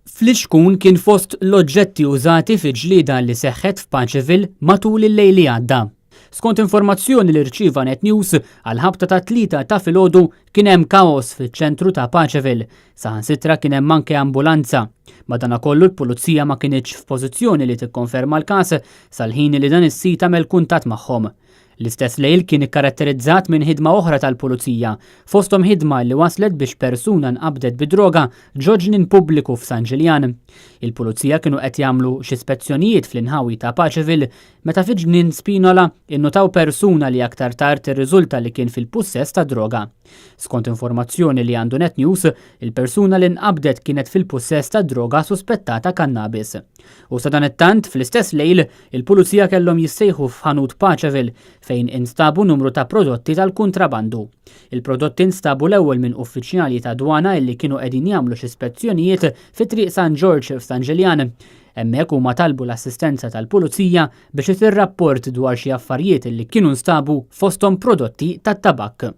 Flixkun kien fost l-oġġetti użati fi ġlieda li seħħet f'Paceville matul il-lejl li għadda. Skont informazzjoni li rċieva Net News, għal-ħabta tat-3 ta' filgħodu kien hemm kaos fiċ-ċentru ta' Paceville. Saħansitra kien hemm anke ambulanza. Madanakollu l-pulizija ma kinitx f'pożizzjoni li tikkonferma l-każ sal-ħin li dan is-sit għamel kuntatt magħhom. L-istess lejl kien ikkaratterizzat minn ħidma oħra tal-pulizija, fosthom ħidma li waslet biex persuna nqabdet bid-droga ġo ġnien pubbliku f'San Ġiljan. Il-pulizija kienu qed jagħmlu xi spezzjonijiet fl-inħawi ta' Paceville meta fi ġnien Spinola innotaw persuna li aktar tard irriżulta li kien fil-pussess ta' droga. Skont informazzjoni li għandu Net News, il-persuna li nqabdet kienet fil-pussess ta' droga suspettata kannabis. U sadanittant fl-istess lejl, il-pulizija kellhom jissejħu f'ħanut Paceville fejn instabu numru ta' prodotti tal-kontrabandu. Il-prodotti instabu l-ewwel minn uffiċjali ta' dwana illi kienu qegħdin jagħmlu xi spezzjonijiet fi triq San Ġorġ f'San Ġiljan. Hemmhekk huma talbu l-assistenza tal-pulizija biex isir rapport dwar xi affarijiet illi kienu nstabu fosthom prodotti tat-tabak.